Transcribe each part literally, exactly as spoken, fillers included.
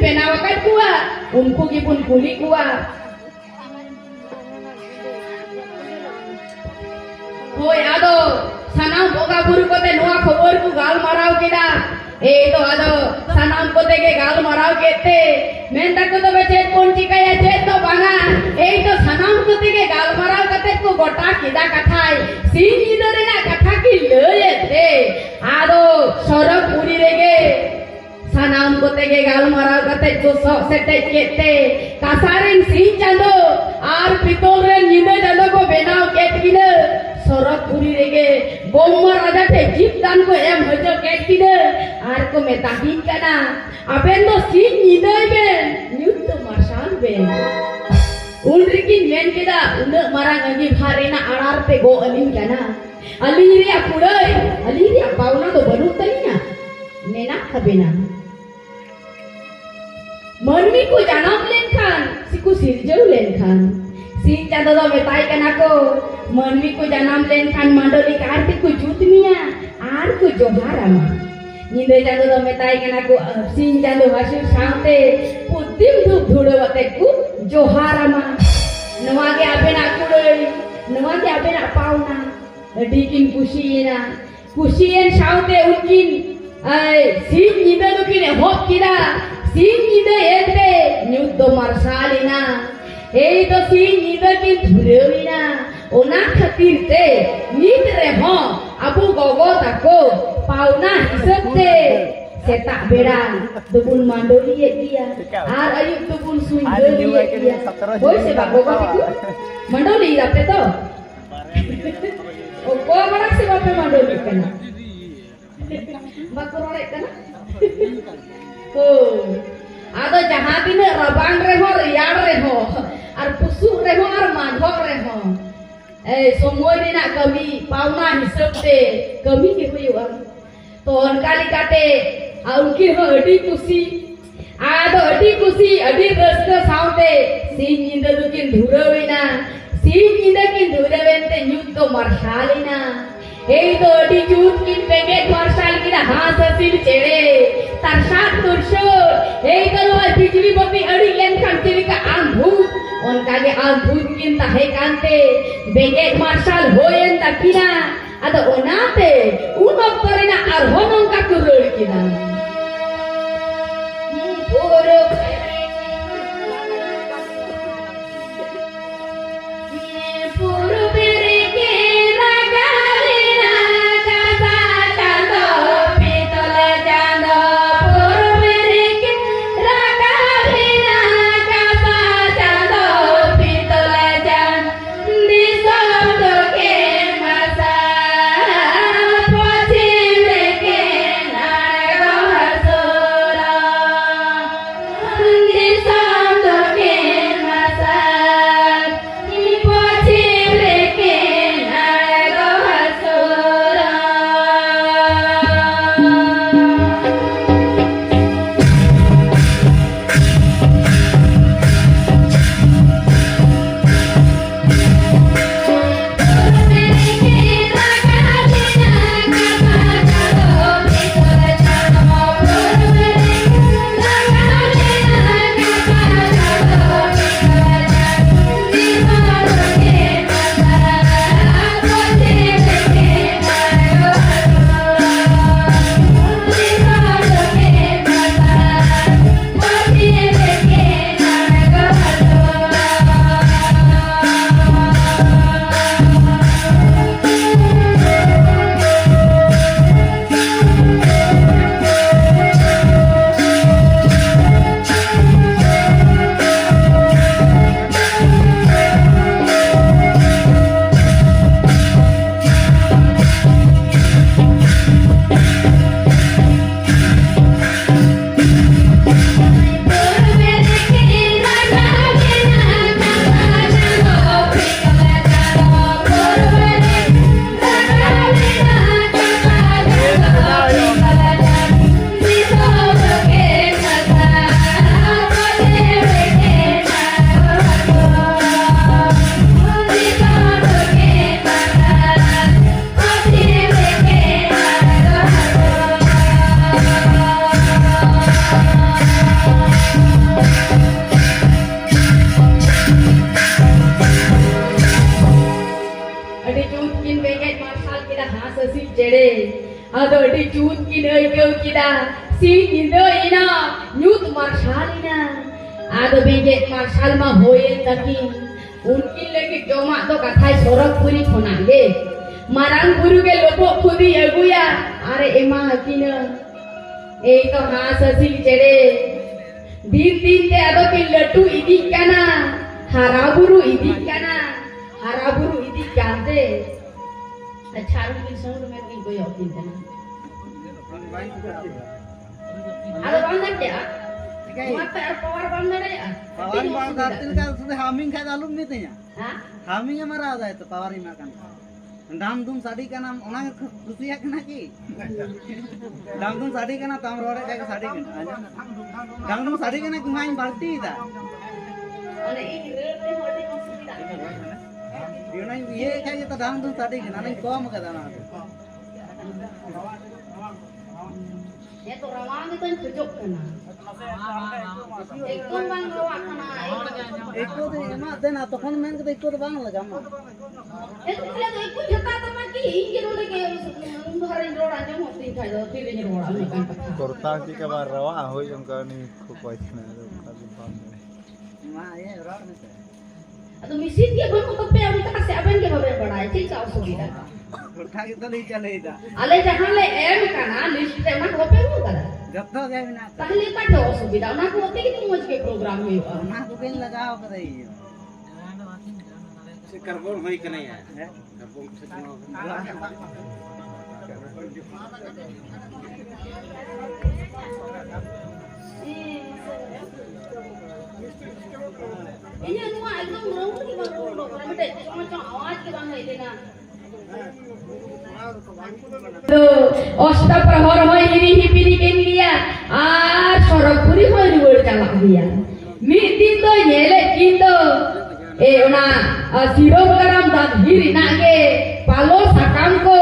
ᱵᱮᱱᱟᱣ ᱟᱠᱟᱫ ᱠᱚᱣᱟ, ᱩᱱᱠᱩ ᱜᱮᱵᱚᱱ ᱠᱩᱞᱤ ᱠᱚᱣᱟ᱾ ᱦᱳᱭ, ᱟᱫᱚ ᱥᱟᱱᱟᱢ ᱵᱚᱸᱜᱟ ᱵᱩᱨᱩ ᱠᱚᱛᱮ ᱱᱚᱣᱟ ᱠᱷᱚᱵᱚᱨ ᱠᱚ ᱜᱟᱞᱢᱟᱨᱟᱣ ᱠᱮᱫᱟ᱾ ᱮᱭ ᱫᱚ ᱟᱫᱚ ᱥᱟᱱᱟᱢ ᱠᱚᱛᱮ ᱜᱮ ᱜᱟᱞᱢᱟᱨᱟᱣ ᱠᱮᱫ ᱛᱮ ᱢᱮᱱ ᱫᱟᱠᱚ, "ᱛᱚᱵᱮ ᱪᱮᱫ ᱵᱚᱱ ᱪᱤᱠᱟᱹᱭᱟ?" ᱪᱮᱫ ᱫᱚ ᱵᱟᱝᱟ, ᱮᱭ ᱫᱚ ᱥᱟᱱᱟᱢ ᱠᱚᱛᱮ ᱜᱮ ᱜᱟᱞᱢᱟᱨᱟᱣ ᱠᱟᱛᱮ ᱠᱚ ᱜᱚᱴᱟ ᱠᱮᱫᱟ ᱠᱟᱛᱷᱟᱭ᱾ ᱥᱤᱧ ᱧᱤᱫᱟᱹ ᱨᱮᱱᱟᱜ ᱠᱟᱛᱷᱟ ᱠᱤᱱ ᱞᱟᱹᱭᱮᱫ ᱛᱮ ᱟᱫᱚ ᱥᱚᱨᱚᱜᱽᱯᱩᱨᱤ ᱨᱮᱜᱮ ᱥᱟᱱᱟᱢ ᱠᱚᱛᱮ ᱜᱮ ᱜᱟᱞᱢᱟᱨᱟᱣ ᱠᱟᱛᱮ ᱠᱚ ᱥᱚᱜ ᱥᱮᱴᱮᱡ ᱠᱮᱫ ᱛᱮ ᱠᱟᱥᱟ ᱨᱮᱱ ᱥᱤᱧ ᱪᱟᱸᱫᱚ ᱟᱨ ᱯᱤᱛᱚᱞ ᱨᱮᱱ ᱧᱤᱫᱟᱹ ᱪᱟᱸᱫᱚ ᱠᱚ ᱵᱮᱱᱟᱣ ᱠᱮᱫ ᱠᱤᱱᱟᱹ᱾ ᱥᱚᱨᱚᱜᱽᱯᱩᱨᱤ ᱨᱮᱜᱮ ᱵᱨᱚᱦᱢᱟ ᱨᱟᱡᱟ ᱴᱷᱮᱱ ᱡᱤᱵᱽ ᱫᱟᱱ ᱠᱚ ᱮᱢ ᱦᱚᱪᱚ ᱠᱮᱫ ᱠᱤᱱᱟᱹ ᱟᱨ ᱠᱚ ᱢᱮᱛᱟ ᱠᱤᱱ ᱠᱟᱱᱟ, "ᱟᱵᱮᱱ ᱫᱚ ᱥᱤᱧ ᱧᱤᱫᱟᱹᱭ ᱵᱮᱱ, ᱧᱩᱛ ᱫᱚ ᱢᱟᱨᱥᱟᱞ ᱵᱮᱱ᱾" ᱩᱱ ᱨᱮᱠᱤᱱ ᱢᱮᱱ ᱠᱮᱫᱟ, "ᱩᱱᱟᱹᱜ ᱢᱟᱨᱟᱝ ᱟᱺᱜᱤᱵᱷᱟᱨ ᱨᱮᱱᱟᱜ ᱟᱲᱟᱨ ᱯᱮ ᱜᱚᱜ ᱟᱹᱞᱤᱧ ᱠᱟᱱᱟ, ᱟᱹᱞᱤᱧ ᱨᱮᱭᱟᱜ ᱠᱩᱲᱟᱹᱭ, ᱟᱹᱞᱤᱧ ᱨᱮᱭᱟᱜ ᱯᱟᱣᱱᱟ ᱫᱚ ᱵᱟᱹᱱᱩᱜ ᱛᱟᱹᱞᱤᱧᱟ?" ᱢᱮᱱᱟᱜ ᱛᱟᱵᱮᱱᱟ᱾ ᱢᱟᱹᱱᱢᱤ ᱠᱚ ᱡᱟᱱᱟᱢ ᱞᱮᱱᱠᱷᱟᱱ ᱥᱮᱠᱚ ᱥᱤᱨᱡᱟᱹᱣ ᱞᱮᱱᱠᱷᱟᱱ, ᱥᱤᱧ ᱪᱟᱸᱫᱚ ᱫᱚ ᱢᱮᱛᱟᱭ ᱠᱟᱱᱟ ᱠᱚ, ᱢᱟᱹᱱᱢᱤ ᱠᱚ ᱡᱟᱱᱟᱢ ᱞᱮᱱᱠᱷᱟᱱ ᱢᱟᱹᱰᱟᱹᱞᱤ ᱠᱟᱨ ᱛᱮᱠᱚ ᱡᱩᱛ ᱢᱮᱭᱟ ᱟᱨ ᱠᱚ ᱡᱚᱦᱟᱨ ᱟᱢᱟ᱾ ᱧᱤᱫᱟᱹ ᱪᱟᱸᱫᱚ ᱫᱚ ᱢᱮᱛᱟᱭ ᱠᱟᱱᱟ ᱠᱚ, ᱥᱤᱧ ᱪᱟᱸᱫᱚ ᱦᱟᱹᱥᱩᱨ ᱥᱟᱶᱛᱮ ᱯᱩᱛᱤᱢ ᱫᱷᱩᱯ ᱫᱷᱩᱲᱟᱹᱣ ᱟᱛᱮ ᱠᱚ ᱡᱚᱦᱟᱨ ᱟᱢᱟ᱾ ᱱᱚᱣᱟ ᱜᱮ ᱟᱵᱮᱱᱟᱜ ᱠᱩᱲᱟᱹᱭ, ᱱᱚᱣᱟ ᱜᱮ ᱟᱵᱮᱱᱟᱜ ᱯᱟᱣᱱᱟ᱾ ᱟᱹᱰᱤ ᱠᱤᱱ ᱠᱩᱥᱤᱭᱮᱱᱟ᱾ ᱠᱩᱥᱤᱭᱮᱱ ᱥᱟᱶᱛᱮ ᱩᱱᱠᱤᱱ, ᱮᱭ, ᱥᱤᱧ ᱧᱤᱫᱟᱹ ᱫᱚᱠᱤᱱ ᱮᱦᱚᱵ ᱠᱮᱫᱟ᱾ ᱥᱤᱧ ᱧᱤᱫᱟᱹ ᱮᱱᱛᱮ ᱧᱩᱛ ᱫᱚ ᱢᱟᱨᱥᱟᱞ ᱮᱱᱟ᱾ ᱮᱭ ᱫᱚ ᱥᱤᱧ ᱧᱤᱫᱟᱹ ᱠᱤᱱ ᱫᱷᱩᱨᱟᱹᱣ ᱮᱱᱟ᱾ ᱚᱱᱟ ᱠᱷᱟᱹᱛᱤᱨ ᱛᱮ ᱱᱤᱛ ᱨᱮᱦᱚᱸ ᱟᱵᱚ ᱜᱚᱜᱚ ᱛᱟᱠᱚ ᱯᱟᱣᱱᱟ ᱦᱤᱥᱟᱹᱵ ᱛᱮ ᱥᱮᱛᱟᱜ ᱵᱮᱲᱟ ᱫᱚᱵᱚᱱ ᱢᱟᱹᱰᱚᱞᱤᱭᱮᱫ ᱜᱮᱭᱟ ᱟᱨ ᱟᱹᱭᱩᱵ ᱫᱚᱵᱚᱱ ᱥᱩᱭᱜᱟᱹᱞᱤᱭᱮᱫ ᱜᱮᱭᱟ᱾ ᱦᱳᱭ ᱥᱮ ᱵᱟᱝ ᱜᱚᱜᱚ ᱛᱟᱠᱚ? ᱢᱟᱹᱰᱚᱞᱤᱭᱮᱫᱟ ᱯᱮ ᱛᱚ? ᱚᱠᱚᱭ ᱢᱟᱲᱟᱝ ᱥᱮ ᱵᱟᱯᱮ ᱢᱟᱹᱰᱚᱞᱤᱜ ᱠᱟᱱᱟ? ᱵᱟᱠᱚ ᱨᱚᱲᱮᱫ ᱠᱟᱱᱟ? ᱦᱳᱭ᱾ ᱟᱫᱚ ᱡᱟᱦᱟᱸ ᱛᱤᱱᱟᱹᱜ ᱨᱟᱵᱟᱝ ᱨᱮᱦᱚᱸ, ᱨᱮᱭᱟᱲ ᱨᱮᱦᱚᱸ, ᱟᱨ ᱯᱩᱥᱩᱜ ᱨᱮᱦᱚᱸ, ᱟᱨ ᱢᱟᱜᱷᱚᱜ ᱨᱮᱦᱚᱸ, ᱮᱭ, ᱥᱚᱢᱚᱭ ᱨᱮᱱᱟᱜ ᱠᱟᱹᱢᱤ, ᱯᱟᱣᱱᱟ ᱦᱤᱥᱟᱹᱵ ᱛᱮ ᱠᱟᱹᱢᱤ ᱜᱮ ᱦᱩᱭᱩᱜᱼᱟ᱾ ᱛᱚ, ᱚᱱᱠᱟ ᱞᱮᱠᱟᱛᱮ, ᱟ, ᱩᱱᱠᱤᱱ ᱦᱚᱸ ᱟᱹᱰᱤ ᱠᱩᱥᱤ, ᱟᱫᱚ ᱟᱹᱰᱤ ᱠᱩᱥᱤ, ᱟᱹᱰᱤ ᱨᱟᱹᱥᱠᱟᱹ ᱥᱟᱶᱛᱮ ᱥᱤᱧ ᱧᱤᱫᱟᱹ ᱫᱚᱠᱤᱱ ᱫᱷᱩᱨᱟᱹᱣ ᱮᱱᱟ᱾ ᱥᱤᱧ ᱧᱤᱫᱟᱹ ᱠᱤᱱ ᱫᱷᱩᱨᱟᱹᱣ ᱮᱱᱛᱮ ᱧᱩᱛ ᱫᱚ ᱢᱟᱨᱥᱟᱞ ᱮᱱᱟ᱾ ᱮᱭ ᱫᱚ ᱟᱹᱰᱤ ᱡᱩᱛ ᱠᱤᱱ ᱵᱮᱸᱜᱮᱫ ᱢᱟᱨᱥᱟᱞ ᱠᱮᱫᱟ ᱦᱟᱸᱥ ᱦᱟᱹᱥᱤᱞ ᱪᱮᱬᱮ, ᱛᱟᱨᱥᱟᱫ ᱛᱩᱨᱥᱩᱫ᱾ ᱮᱭ ᱫᱚ ᱱᱚᱣᱟ ᱵᱟᱹᱛᱤ ᱟᱹᱲᱤᱡ ᱞᱮᱱᱠᱷᱟᱱ ᱪᱮᱫ ᱞᱮᱠᱟ ᱟᱸᱫᱷᱩ, ᱚᱱᱠᱟ ᱜᱮ ᱟᱸᱫᱷᱩ ᱠᱤᱱ ᱛᱟᱦᱮᱸ ᱠᱟᱱᱛᱮ ᱵᱮᱸᱜᱮᱫ ᱢᱟᱨᱥᱟᱞ ᱦᱩᱭᱮᱱ ᱛᱟᱹᱠᱤᱱᱟ᱾ ᱟᱫᱚ ᱚᱱᱟᱛᱮ ᱩᱱ ᱚᱠᱛᱚ ᱨᱮᱱᱟᱜ ᱟᱨᱦᱚᱸ ᱱᱚᱝᱠᱟ ᱠᱚ ᱨᱟᱹᱲ ᱠᱤᱱᱟ᱾ ᱟᱫᱚ ᱟᱹᱰᱤ ᱡᱩᱛ ᱠᱤᱱ ᱟᱹᱭᱠᱟᱹᱣ ᱠᱮᱫᱟ᱾ ᱥᱤᱧ ᱧᱤᱫᱟᱹ ᱮᱱᱟ, ᱧᱩᱛ ᱢᱟᱨᱥᱟᱞ ᱮᱱᱟ᱾ ᱟᱫᱚ ᱵᱮᱸᱜᱮᱫ ᱢᱟᱨᱥᱟᱞ ᱢᱟ ᱦᱩᱭᱮᱱ ᱛᱟᱹᱠᱤᱱ᱾ ᱩᱱᱠᱤᱱ ᱞᱟᱹᱜᱤᱫ ᱡᱚᱢᱟᱜ ᱫᱚ ᱠᱟᱛᱷᱟᱭ ᱥᱚᱨᱚᱜᱽᱯᱩᱨᱤ ᱠᱷᱚᱱᱟᱜ ᱜᱮ᱾ ᱢᱟᱨᱟᱝ ᱵᱩᱨᱩ ᱜᱮ ᱞᱚᱵᱚᱜ ᱠᱷᱩᱫᱤ ᱟᱹᱜᱩᱭᱟ ᱟᱨᱮ ᱮᱢᱟ ᱟᱹᱠᱤᱱᱟ᱾ ᱮᱭ ᱛᱚ ᱦᱟᱸᱥ ᱦᱟᱹᱥᱤᱞ ᱪᱮᱬᱮ, ᱫᱤᱱ ᱫᱤᱱ ᱛᱮ ᱟᱫᱚ ᱠᱤᱱ ᱞᱟᱹᱴᱩ ᱤᱫᱤᱜ ᱠᱟᱱᱟ, ᱦᱟᱨᱟ ᱵᱩᱨᱩ ᱤᱫᱤᱜ ᱠᱟᱱᱟ, ᱦᱟᱨᱟ ᱵᱩᱨᱩ ᱤᱫᱤᱜ ᱠᱟᱱᱛᱮ᱾ ᱟᱪᱪᱷᱟ, ᱟᱨ ᱢᱤᱫ ᱥᱟᱹᱣᱩᱱᱰ ᱢᱮᱱ ᱜᱤᱧ ᱠᱚᱭᱚᱜ ᱠᱤᱱ ᱠᱟᱱᱟ᱾ ᱟᱫᱚ ᱵᱟᱝ ᱫᱟᱲᱮᱭᱟᱜᱼᱟ? ᱪᱤᱠᱟᱹᱭ? ᱱᱚᱣᱟ ᱛᱮ ᱟᱨ ᱯᱟᱣᱟᱨ ᱵᱟᱝ ᱫᱟᱲᱮᱭᱟᱜᱼᱟ? ᱯᱟᱣᱟᱨ ᱟᱹᱰᱤ ᱵᱟᱝ ᱚᱥᱩᱵᱤᱫᱷᱟ ᱫᱟᱲᱮᱭᱟᱜ ᱠᱟᱱᱟ᱾ ᱠᱟᱱᱟ, ᱥᱩᱫᱷᱩ ᱦᱟᱢᱤᱝ ᱠᱷᱟᱡ ᱫᱚ ᱟᱞᱚᱢ ᱢᱤᱛᱟᱹᱧᱟ᱾ ᱦᱮᱸ? ᱦᱟᱢᱤᱝ ᱮ ᱢᱟᱨᱟᱣ ᱫᱟᱭ ᱛᱚ, ᱯᱟᱣᱟᱨ ᱮᱢᱟᱜ ᱠᱟᱱᱟ᱾ ᱰᱟᱢ ᱰᱩᱢ ᱥᱟᱰᱮ ᱠᱟᱱᱟ, ᱚᱱᱟ ᱜᱮ ᱠᱩᱥᱤᱭᱟᱜ ᱠᱟᱱᱟ ᱠᱤ? ᱰᱟᱢ ᱰᱩᱢ ᱥᱟᱰᱮ ᱠᱟᱱᱟ, ᱛᱟᱢ ᱨᱚᱲᱮᱫ ᱠᱷᱟᱡ ᱜᱮ ᱥᱟᱰᱮ ᱠᱟᱱᱟ᱾ ᱟᱸᱡᱚᱢ? ᱰᱟᱢ ᱰᱩᱢ ᱥᱟᱰᱮ ᱠᱟᱱᱟ, ᱠᱤ ᱢᱟᱧ ᱵᱟᱹᱲᱛᱤᱭᱮᱫᱟ᱾ ᱚᱱᱮ ᱤᱧ ᱨᱟᱹᱲ ᱛᱮᱦᱚᱸ ᱟᱹᱰᱤ ᱚᱥᱩᱵᱤᱫᱷᱟ᱾ ᱚᱱᱟᱧ ᱤᱭᱟᱹᱭᱮᱫ ᱠᱷᱟᱡ ᱜᱮ ᱛᱚ, ᱰᱟᱢ ᱰᱩᱢ ᱥᱟᱰᱮ ᱠᱟᱱᱟ, ᱚᱱᱟᱧ ᱠᱚᱢ ᱠᱟᱫᱟ ᱚᱱᱟ ᱫᱚ᱾ ᱦᱮᱸ ᱛᱚ, ᱨᱟᱣᱟᱣ ᱜᱮᱛᱚᱧ ᱠᱷᱚᱡᱚᱜ ᱠᱟᱱᱟ᱾ ᱮᱠᱫᱚᱢ ᱵᱟᱝ ᱨᱟᱣᱟᱜ ᱠᱟᱱᱟ᱾ ᱮᱠᱳ ᱫᱚ ᱮᱢᱟᱜ ᱫᱮᱱᱟ, ᱛᱚᱠᱷᱚᱱ ᱢᱮᱱ ᱠᱮᱫᱟ ᱮᱠᱳ ᱫᱚ ᱵᱟᱝ ᱞᱟᱜᱟᱜ ᱢᱟ᱾ ᱮᱠᱳ ᱠᱷᱟᱱ ᱫᱚ ᱮᱠᱳᱧ ᱦᱟᱛᱟᱣ ᱛᱟᱢᱟ ᱠᱤ? ᱤᱧ ᱜᱮ ᱱᱚᱰᱮ ᱜᱮ ᱩᱱ ᱫᱷᱟᱨᱟᱧ ᱨᱚᱲ ᱟᱸᱡᱚᱢᱚᱜ ᱛᱤᱧ ᱠᱷᱟᱡ ᱫᱚ ᱛᱤᱨᱮᱧ ᱨᱚᱲᱟ ᱚᱱᱠᱟᱱ ᱠᱟᱛᱷᱟ᱾ ᱠᱚᱨᱛᱟ ᱪᱮᱫ ᱞᱮᱠᱟ ᱵᱟᱝ ᱨᱟᱣᱟᱜ ᱦᱳᱭ ᱚᱱᱠᱟ ᱩᱱᱤ ᱠᱷᱚᱠᱚᱭ ᱠᱟᱱᱟ, ᱟᱫᱚ ᱚᱱᱠᱟ ᱫᱚ ᱵᱟᱝ ᱢᱮᱱᱟ᱾ ᱢᱟ ᱤᱭᱟᱹ ᱨᱚᱲ ᱢᱮᱥᱮ᱾ ᱟᱫᱚ ᱢᱮᱥᱤᱱ ᱜᱮ ᱵᱟᱹᱱᱩᱜ ᱛᱟᱯᱮᱭᱟ ᱚᱱᱠᱟ ᱥᱮ ᱟᱵᱮᱱ ᱜᱮ ᱵᱟᱵᱮᱱ ᱵᱟᱲᱟᱭᱟ ᱪᱮᱫ ᱞᱮᱠᱟ ᱚᱥᱩᱵᱤᱫᱷᱟ? ᱠᱚᱨᱛᱟ ᱜᱮᱛᱚ ᱞᱤᱧ ᱪᱟᱹᱞᱩᱭᱮᱫᱟ᱾ ᱟᱞᱮ ᱡᱟᱦᱟᱸ ᱞᱮ ᱮᱢ ᱠᱟᱱᱟ ᱞᱤᱥᱴ ᱨᱮ, ᱚᱱᱟ ᱠᱚ ᱵᱟᱯᱮ ᱟᱹᱜᱩ ᱠᱟᱫᱟ? ᱡᱚᱛᱚ ᱜᱮ ᱢᱮᱱᱟᱜ ᱛᱟᱦᱞᱮ ᱚᱠᱟ ᱴᱷᱮᱡ ᱚᱥᱩᱵᱤᱫᱷᱟ? ᱚᱱᱟ ᱠᱚ ᱟᱛᱮ ᱜᱮ ᱛᱚ ᱢᱚᱡᱽ ᱜᱮ ᱯᱨᱳᱜᱨᱟᱢ ᱦᱩᱭᱩᱜᱼᱟ᱾ ᱚᱱᱟ ᱠᱚᱜᱮᱧ ᱞᱟᱜᱟᱣ ᱠᱟᱫᱟ ᱤᱧ᱾ ᱪᱮᱫ ᱠᱟᱨᱵᱚᱱ ᱦᱩᱭ ᱠᱟᱱᱟ ᱭᱟ? ᱦᱮᱸ? ᱠᱟᱨᱵᱚᱱ ᱠᱚ ᱥᱮ ᱱᱚᱣᱟ? ᱤᱧᱟᱹᱜ ᱱᱚᱣᱟ ᱮᱠᱫᱚᱢ ᱨᱚᱝ ᱜᱮ ᱵᱟᱝ ᱨᱚᱝ ᱠᱟᱱᱟ, ᱢᱤᱫᱴᱮᱡ ᱪᱚᱸ ᱪᱚᱸ ᱟᱣᱟᱡᱽ ᱜᱮ ᱵᱟᱝ ᱦᱮᱡ ᱞᱮᱱᱟ᱾ ᱛᱚ, ᱚᱥᱴᱟ ᱯᱨᱚᱦᱚᱨ ᱦᱚᱸᱭ ᱦᱤᱨᱤ ᱦᱤᱯᱤᱨᱤ ᱠᱮᱱ ᱜᱮᱭᱟ ᱟᱨ ᱥᱚᱨᱚᱜᱽᱯᱩᱨᱤ ᱦᱚᱸᱭ ᱨᱩᱣᱟᱹᱲ ᱪᱟᱞᱟᱜ ᱜᱮᱭᱟ᱾ ᱢᱤᱫ ᱫᱤᱱ ᱫᱚᱭ ᱧᱮᱞᱮᱫ ᱠᱤᱱ ᱫᱚ, ᱮ, ᱚᱱᱟ, ᱟ, ᱥᱤᱨᱚᱢ ᱠᱟᱨᱟᱢ ᱫᱟᱫᱷᱤ ᱨᱮᱱᱟᱜ ᱜᱮ ᱯᱟᱞᱚ ᱥᱟᱠᱟᱢ ᱠᱚ,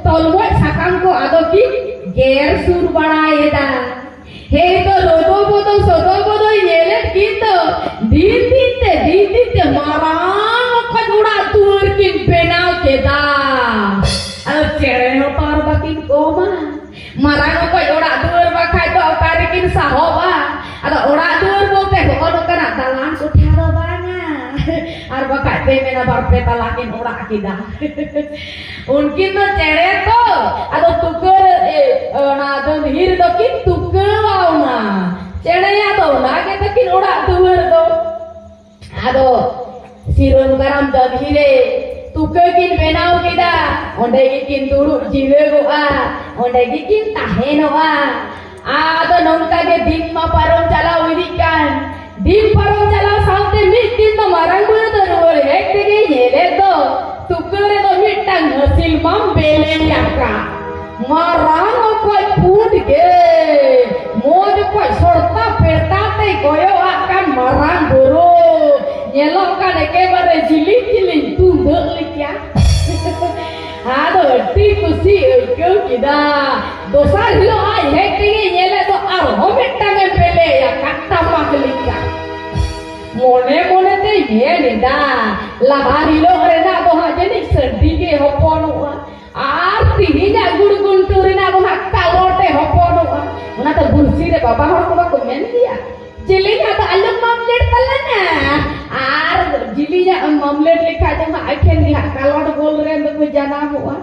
ᱛᱚᱞᱢᱚᱡ ᱥᱟᱠᱟᱢ ᱠᱚ ᱟᱫᱚ ᱠᱤᱱ ᱜᱮᱨ ᱥᱩᱨ ᱵᱟᱲᱟᱭᱮᱫᱟ᱾ ᱦᱮᱸ ᱛᱚ, ᱨᱚᱫᱚ ᱵᱚᱫᱚ ᱥᱚᱫᱚ ᱵᱚᱫᱚᱭ ᱧᱮᱞᱮᱫ ᱠᱤᱱ ᱫᱚ, ᱫᱤᱱ ᱫᱤᱱ ᱛᱮ, ᱫᱤᱱ ᱫᱤᱱ ᱛᱮ ᱢᱟᱨᱟᱝ ᱚᱠᱚᱡ ᱚᱲᱟᱜ ᱫᱩᱣᱟᱹᱨ ᱠᱤᱱ ᱵᱮᱱᱟᱣ ᱠᱮᱫᱟ᱾ ᱟᱫᱚ ᱪᱮᱬᱮ ᱦᱚᱸ ᱛᱚ ᱟᱨ ᱵᱟᱹᱠᱤᱱ ᱠᱚᱢᱟ᱾ ᱢᱮᱱᱟ ᱵᱟᱨ ᱯᱮ ᱛᱟᱞᱟ ᱠᱤᱱ ᱚᱲᱟᱜ ᱠᱮᱫᱟ᱾ ᱩᱱᱠᱤᱱ ᱫᱚ ᱪᱮᱬᱮ ᱛᱚ, ᱟᱫᱚ ᱛᱩᱠᱟᱹ ᱨᱮ, ᱮ, ᱚᱱᱟ ᱫᱟᱹᱱᱫᱷᱤ ᱨᱮᱫᱚ ᱠᱤᱱ ᱛᱩᱠᱟᱹᱣᱟᱣᱱᱟ᱾ ᱪᱮᱬᱮᱭᱟᱜ ᱫᱚ ᱚᱱᱟ ᱜᱮ ᱛᱟᱹᱠᱤᱱ ᱚᱲᱟᱜ ᱫᱩᱣᱟᱹᱨ ᱫᱚ᱾ ᱟᱫᱚ ᱥᱤᱨᱚᱢ ᱠᱟᱨᱟᱢ ᱫᱟᱹᱱᱫᱷᱤ ᱨᱮ ᱛᱩᱠᱟᱹ ᱠᱤᱱ ᱵᱮᱱᱟᱣ ᱠᱮᱫᱟ, ᱚᱸᱰᱮ ᱜᱮᱠᱤᱱ ᱫᱩᱲᱩᱵ ᱡᱤᱨᱟᱹᱜᱚᱜᱼᱟ, ᱚᱸᱰᱮ ᱜᱮᱠᱤᱱ ᱛᱟᱦᱮᱱᱚᱜᱼᱟ᱾ ᱟᱫᱚ ᱱᱚᱝᱠᱟ ᱜᱮ ᱫᱤᱱ ᱢᱟ ᱯᱟᱨᱚᱢ ᱪᱟᱞᱟᱣ ᱤᱫᱤᱜ ᱠᱟᱱ᱾ ᱫᱤᱱ ᱯᱟᱨᱚᱢ ᱪᱟᱞᱟᱣ ᱥᱟᱶᱛᱮ ᱢᱤᱫ ᱫᱤᱱ ᱫᱚ ᱢᱟᱨᱟᱝ ᱵᱩᱨᱩ ᱫᱚ ᱨᱩᱣᱟᱹᱲ ᱦᱮᱡ ᱛᱮᱜᱮᱭ ᱧᱮᱞᱮᱫ ᱫᱚ ᱛᱩᱠᱟᱹ ᱨᱮᱫᱚ ᱢᱤᱫᱴᱟᱝ ᱦᱟᱹᱥᱤᱞ ᱢᱟᱢ ᱵᱮᱞᱮ ᱟᱠᱟᱫ᱾ ᱢᱟᱨᱟᱝ ᱚᱠᱚᱡ ᱯᱩᱸᱰ ᱜᱮ, ᱢᱚᱡᱽ ᱚᱠᱚᱡ ᱥᱚᱲᱛᱟ ᱯᱮᱲᱛᱟ ᱛᱮᱭ ᱠᱚᱭᱚᱜ ᱟᱜ ᱠᱟᱱ ᱢᱟᱨᱟᱝ ᱵᱩᱨᱩ᱾ ᱧᱮᱞᱚᱜ ᱠᱟᱱ ᱮᱠᱮᱵᱟᱨᱮ ᱡᱤᱞᱤᱧ ᱡᱤᱞᱤᱧ ᱛᱩᱢᱵᱷᱟᱹᱜ ᱞᱮᱠᱟ᱾ ᱟᱫᱚ ᱟᱹᱰᱤ ᱠᱩᱥᱤ ᱟᱹᱭᱠᱟᱹᱣ ᱠᱮᱫᱟ᱾ ᱫᱚᱥᱟᱨ ᱦᱤᱞᱳᱜ ᱟᱡ ᱦᱮᱡ ᱛᱮᱜᱮ ᱧᱮᱞᱮᱫ ᱫᱚ ᱟᱨᱦᱚᱸ ᱢᱤᱫᱴᱟᱝ ᱮ ᱵᱮᱞᱮᱭᱟ ᱠᱟᱴᱟ ᱢᱟᱜᱽ ᱞᱮᱠᱟ᱾ ᱢᱚᱱᱮ ᱢᱚᱱᱮ ᱛᱮᱭ ᱢᱮᱱ ᱮᱫᱟ, ᱞᱟᱦᱟ ᱦᱤᱞᱳᱜ ᱨᱮᱱᱟᱜ ᱫᱚ ᱦᱟᱸᱜ ᱡᱟᱹᱱᱤᱡ ᱥᱟᱹᱨᱫᱤ ᱜᱮ ᱦᱚᱯᱚᱱᱚᱜᱼᱟ, ᱟᱨ ᱛᱤᱦᱤᱧᱟᱜ ᱜᱩᱲ ᱜᱩᱱᱴᱩ ᱨᱮᱱᱟᱜ ᱫᱚ ᱦᱟᱸᱜ ᱠᱟᱞᱚᱴ ᱮ ᱦᱚᱯᱚᱱᱚᱜᱼᱟ᱾ ᱚᱱᱟᱛᱮ ᱵᱩᱨᱥᱤ ᱨᱮ ᱵᱟᱵᱟ ᱦᱚᱲ ᱠᱚ ᱵᱟᱠᱚ ᱢᱮᱱ ᱜᱮᱭᱟ, ᱡᱮᱞᱮᱧᱟᱜ ᱫᱚ ᱟᱞᱚᱢ ᱢᱟᱢᱞᱮᱴ ᱛᱟᱞᱟᱝᱟ, ᱟᱨ ᱡᱤᱞᱤᱧᱟᱜ ᱮᱢ ᱢᱟᱢᱞᱮᱴ ᱞᱮᱠᱷᱟᱡ ᱫᱚ ᱦᱟᱸᱜ ᱮᱠᱷᱮᱱ ᱜᱮ ᱦᱟᱸᱜ ᱠᱟᱞᱚᱴ ᱜᱳᱞ ᱨᱮᱱ ᱫᱚᱠᱚ ᱡᱟᱱᱟᱢᱚᱜᱼᱟ᱾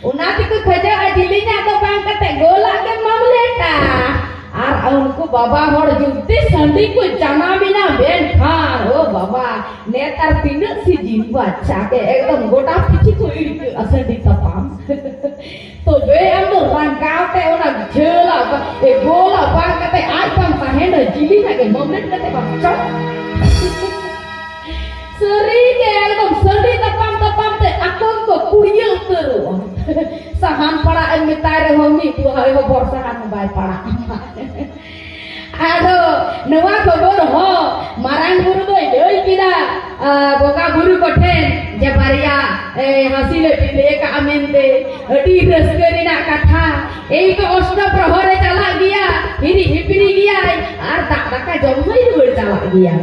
ᱚᱱᱟ ᱛᱮᱠᱚ ᱠᱷᱚᱡᱚᱜᱼᱟ ᱡᱤᱞᱤᱧᱟᱜ ᱫᱚ ᱵᱟᱝ ᱠᱟᱛᱮ ᱜᱳᱞᱟᱜ ᱜᱮ ᱢᱟᱢᱞᱮᱴᱟ᱾ ᱟᱨ ᱩᱱᱠᱩ ᱵᱟᱵᱟ ᱦᱚᱲ ᱡᱩᱫᱤ ᱥᱟᱺᱰᱤ ᱠᱚ ᱡᱟᱱᱟᱢ ᱮᱱᱟ, ᱢᱮᱱᱠᱷᱟᱱ ᱳ ᱵᱟᱵᱟ, ᱱᱮᱛᱟᱨ ᱛᱤᱱᱟᱹᱜ ᱥᱤᱡᱤᱱ ᱵᱟᱪᱪᱟ ᱜᱮ ᱮᱠᱫᱚᱢ ᱜᱚᱴᱟ ᱯᱤᱪᱷᱤ ᱠᱚ ᱤᱲᱠᱟᱹᱜᱼᱟ ᱥᱟᱺᱰᱤ ᱛᱟᱯᱟᱢ᱾ ᱛᱚᱵᱮ ᱟᱢ ᱫᱚ ᱨᱟᱸᱜᱟᱣ ᱛᱮ ᱚᱱᱟ ᱡᱷᱟᱹᱞᱟᱜ ᱵᱟ-, ᱮ, ᱜᱳᱞᱟᱜ ᱵᱟᱝ ᱠᱟᱛᱮ ᱟᱡ ᱵᱟᱝ ᱛᱟᱦᱮᱱᱟ, ᱡᱤᱞᱤᱧᱟᱜ ᱜᱮ ᱢᱟᱢᱞᱮᱴ ᱠᱟᱛᱮ ᱵᱟᱢ ᱪᱚᱯ᱾ ᱥᱟᱹᱨᱤ ᱜᱮ ᱮᱠᱫᱚᱢ ᱥᱟᱹᱰᱤ ᱛᱟᱯᱟᱢ ᱛᱟᱯᱟᱢ ᱛᱮ ᱟᱠᱚ ᱜᱮᱠᱚ ᱠᱩᱲᱤᱭᱟᱹ ᱩᱛᱟᱹᱨᱚᱜᱼᱟ᱾ ᱥᱟᱦᱟᱱ ᱯᱟᱲᱟᱜ ᱮᱢ ᱢᱮᱛᱟᱭ ᱨᱮᱦᱚᱸ ᱢᱤᱫ ᱵᱩᱦᱟ ᱦᱚᱸ ᱵᱚᱨ ᱥᱟᱦᱟᱱ ᱦᱚᱸ ᱵᱟᱭ ᱯᱟᱲᱟᱜ ᱟᱢᱟ᱾ ᱟᱫᱚ ᱱᱚᱣᱟ ᱠᱷᱚᱵᱚᱨ ᱦᱚᱸ ᱢᱟᱨᱟᱝ ᱵᱩᱨᱩ ᱫᱚᱭ ᱞᱟᱹᱭ ᱠᱮᱫᱟ, ᱟ, ᱵᱚᱸᱜᱟ ᱵᱩᱨᱩ ᱠᱚᱴᱷᱮᱱ ᱡᱮ ᱵᱟᱨᱭᱟ, ᱮ, ᱦᱟᱹᱥᱤᱞ ᱮ ᱵᱤᱞᱤ ᱟᱠᱟᱫᱼᱟ ᱢᱮᱱᱛᱮ᱾ ᱟᱹᱰᱤ ᱨᱟᱹᱥᱠᱟᱹ ᱨᱮᱱᱟᱜ ᱠᱟᱛᱷᱟ᱾ ᱮᱭ ᱛᱚ ᱚᱥᱴᱚ ᱯᱨᱚᱦᱚᱨᱮ ᱪᱟᱞᱟᱜ ᱜᱮᱭᱟ, ᱦᱤᱨᱤ ᱦᱤᱯᱤᱨᱤ ᱜᱮᱭᱟᱭ, ᱟᱨ ᱫᱟᱜ ᱫᱟᱠᱟ ᱡᱚᱢ ᱦᱚᱸᱭ ᱨᱩᱣᱟᱹᱲ ᱪᱟᱞᱟᱜ ᱜᱮᱭᱟ᱾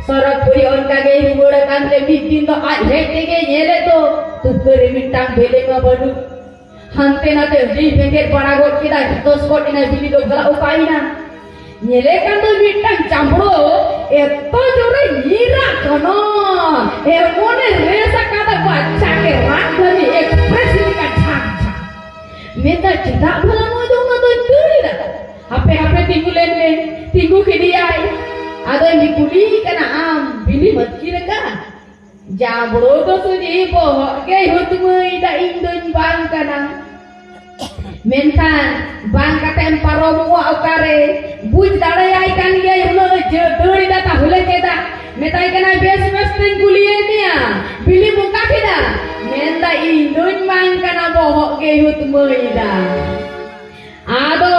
ᱥᱚᱨᱚᱜᱽᱯᱩᱨᱤ ᱚᱱᱠᱟ ᱜᱮᱭ ᱨᱩᱣᱟᱹᱲ ᱟᱠᱟᱱ ᱛᱮ ᱢᱤᱫ ᱫᱤᱱ ᱫᱚ ᱟᱡ ᱦᱮᱡ ᱛᱮᱜᱮ ᱧᱮᱞᱮᱫ ᱫᱚ ᱛᱩᱠᱟᱹ ᱨᱮ ᱢᱤᱫᱴᱟᱝ ᱵᱮᱞᱮ ᱢᱟ ᱵᱟᱹᱱᱩᱜ᱾ ᱦᱟᱱᱛᱮ ᱱᱟᱛᱮ ᱟᱹᱰᱤ ᱵᱮᱸᱜᱮᱫ ᱵᱟᱲᱟ ᱜᱚᱫ ᱠᱮᱫᱟᱭ, ᱦᱟᱛᱚᱥ ᱜᱚᱫ ᱮᱱᱟᱭ, ᱵᱤᱞᱤ ᱫᱚ ᱜᱷᱟᱞᱟᱜ ᱚᱠᱟᱭᱮᱱᱟ? ᱧᱮᱞᱮ ᱠᱟᱱ ᱫᱚ ᱢᱤᱫᱴᱟᱝ ᱡᱟᱢᱵᱽᱲᱳ, ᱮᱛᱚ ᱡᱳᱨᱮ ᱧᱤᱨᱟᱜ ᱠᱟᱱᱟ, ᱮᱢᱚᱱᱮ ᱨᱮᱥ ᱟᱠᱟᱫᱟ, ᱵᱟᱪᱪᱟ ᱜᱮ ᱨᱟᱜ ᱫᱷᱟᱹᱱᱤ ᱮᱠᱥᱯᱨᱮᱥ ᱞᱮᱠᱟ ᱡᱷᱟᱠ ᱡᱷᱟᱠ᱾ ᱢᱮᱱᱫᱟ, "ᱪᱮᱫᱟᱜ ᱵᱷᱟᱞᱟ ᱱᱩᱭ ᱫᱚ ᱩᱱᱟᱹᱜ ᱫᱚᱭ ᱫᱟᱹᱲ ᱮᱫᱟ? ᱦᱟᱯᱮ, ᱦᱟᱯᱮ, ᱛᱤᱸᱜᱩ ᱞᱮᱱ ᱢᱮ᱾" ᱛᱤᱸᱜᱩ ᱠᱮᱫᱮᱭᱟᱭ᱾ ᱟᱫᱚᱧ ᱠᱩᱞᱤᱭᱮ ᱠᱟᱱᱟ, "ᱟᱢ ᱵᱤᱞᱤᱢ ᱟᱹᱛᱠᱤᱨ ᱟᱠᱟᱫ?" ᱡᱟᱢᱵᱽᱲᱳ ᱫᱚ ᱥᱩᱡᱤ ᱵᱚᱦᱚᱜ ᱜᱮᱭ ᱦᱩᱛᱢᱟᱹᱭ ᱫᱟ, "ᱤᱧ ᱫᱚᱧ ᱵᱟᱝ ᱠᱟᱱᱟ᱾" ᱢᱮᱱᱠᱷᱟᱱ ᱵᱟᱝ ᱠᱟᱛᱮᱢ ᱯᱟᱨᱚᱢᱚᱜᱼᱟ ᱚᱠᱟᱨᱮ? ᱵᱩᱡᱽ ᱫᱟᱲᱮᱭᱟᱭ ᱠᱟᱱ ᱜᱮᱭᱟᱭ, ᱩᱱᱟᱹᱜ ᱮ ᱡᱟᱹ-, ᱫᱟᱹᱲ ᱮᱫᱟ, ᱛᱟᱦᱚᱞᱮ ᱪᱮᱫᱟᱜ? ᱢᱮᱛᱟᱭ ᱠᱟᱱᱟᱭ, "ᱵᱮᱥ ᱵᱮᱥ ᱛᱮᱧ ᱠᱩᱞᱤᱭᱮᱫ ᱢᱮᱭᱟ, ᱵᱤᱞᱤᱢ ᱚᱠᱟ ᱠᱮᱫᱟ?" ᱢᱮᱱᱫᱟ, "ᱤᱧ ᱫᱚᱧ ᱵᱟᱝ ᱠᱟᱱᱟ, ᱵᱚᱦᱚᱜ ᱜᱮᱭ ᱦᱩᱛᱢᱟᱹᱭ ᱫᱟ᱾" ᱟᱫᱚ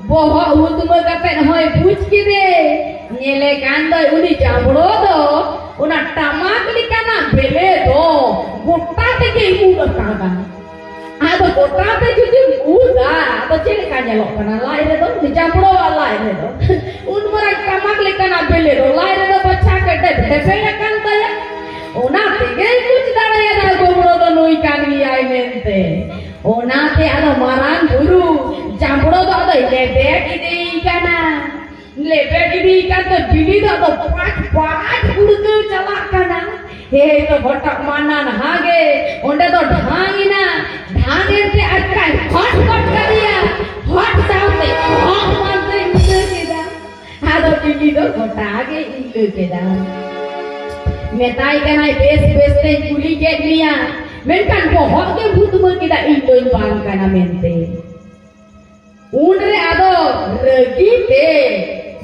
ᱵᱚᱦᱚᱜ ᱦᱩᱛᱢᱟᱹ ᱠᱟᱛᱮᱫ ᱦᱚᱸᱭ ᱵᱩᱡᱽ ᱠᱮᱫᱮ᱾ ᱧᱮᱞᱮ ᱠᱟᱱ ᱫᱚᱭ ᱩᱱᱤ ᱡᱟᱢᱵᱽᱲᱳ ᱫᱚ ᱚᱱᱟ ᱴᱟᱢᱟᱠ ᱞᱮᱠᱟᱱᱟᱜ ᱵᱮᱞᱮ ᱫᱚ ᱜᱚᱴᱟ ᱛᱮᱜᱮᱭ ᱩᱫ ᱟᱠᱟᱫᱟ᱾ ᱟᱫᱚ ᱜᱚᱴᱟ ᱛᱮ ᱡᱩᱫᱤᱢ ᱩᱫᱟ, ᱟᱫᱚ ᱪᱮᱫ ᱞᱮᱠᱟ ᱧᱮᱞᱚᱜ ᱠᱟᱱᱟ ᱞᱟᱡ ᱨᱮᱫᱚ? ᱩᱱᱤ ᱡᱟᱢᱵᱽᱲᱳᱣᱟᱜ ᱞᱟᱡ ᱨᱮᱫᱚ ᱩᱱ ᱢᱟᱨᱟᱝ ᱴᱟᱢᱟᱠ ᱞᱮᱠᱟᱱᱟᱜ ᱵᱮᱞᱮ ᱫᱚ ᱞᱟᱡ ᱨᱮᱫᱚ ᱵᱟᱪᱷᱟ ᱠᱟᱛᱮ ᱰᱷᱮᱯᱮᱡ ᱟᱠᱟᱱ ᱛᱟᱭᱟ᱾ ᱚᱱᱟ ᱛᱮᱜᱮᱭ ᱵᱩᱡᱽ ᱫᱟᱲᱮᱭᱟᱫᱟ ᱜᱚᱢᱲᱳ ᱫᱚ ᱱᱩᱭ ᱠᱟᱱ ᱜᱮᱭᱟᱭ ᱢᱮᱱᱛᱮ᱾ ᱚᱱᱟᱛᱮ ᱟᱫᱚ ᱢᱟᱨᱟᱝ ᱵᱩᱨᱩ ᱡᱟᱢᱵᱽᱲᱳ ᱫᱚ ᱟᱫᱚᱭ ᱞᱮᱵᱮᱫ ᱤᱫᱤᱭ ᱠᱟᱱᱟ᱾ ᱞᱮᱵᱮᱫ ᱤᱫᱤᱭ ᱠᱟᱱᱛᱮ ᱵᱤᱞᱤ ᱫᱚ ᱟᱫᱚ ᱯᱟᱪ ᱯᱟᱪ ᱩᱲᱜᱟᱹᱣ ᱪᱟᱞᱟᱜ ᱠᱟᱱᱟ᱾ ᱦᱮ ᱫᱚ ᱦᱚᱴᱟᱜ ᱢᱟ ᱱᱟᱱᱦᱟ ᱜᱮ, ᱚᱸᱰᱮ ᱫᱚ ᱰᱷᱟᱝ ᱮᱱᱟ᱾ ᱰᱷᱟᱝ ᱮᱱᱛᱮ ᱟᱪᱠᱟᱭ ᱦᱚᱴ ᱜᱚᱫ ᱠᱟᱫᱮᱭᱟ᱾ ᱦᱚᱴ ᱥᱟᱶᱛᱮ ᱦᱚᱴ ᱢᱟᱱᱛᱮ ᱤᱞᱟᱹ ᱠᱮᱫᱟ᱾ ᱟᱫᱚ ᱵᱤᱞᱤ ᱫᱚ ᱜᱚᱴᱟ ᱜᱮ ᱤᱞᱟᱹ ᱠᱮᱫᱟ᱾ ᱢᱮᱛᱟᱭ ᱠᱟᱱᱟᱭ, "ᱵᱮᱥ ᱵᱮᱥ ᱛᱮᱧ ᱠᱩᱞᱤ ᱠᱮᱫ ᱢᱮᱭᱟ, ᱢᱮᱱᱠᱷᱟᱱ ᱵᱚᱦᱚᱜ ᱜᱮ ᱵᱷᱩᱛᱢᱟᱹ ᱠᱮᱫᱟ, ᱤᱧ ᱫᱚᱧ ᱵᱟᱝ ᱠᱟᱱᱟ ᱢᱮᱱᱛᱮ᱾" ᱩᱱᱨᱮ ᱟᱫᱚ ᱨᱟᱹᱜᱤ ᱛᱮ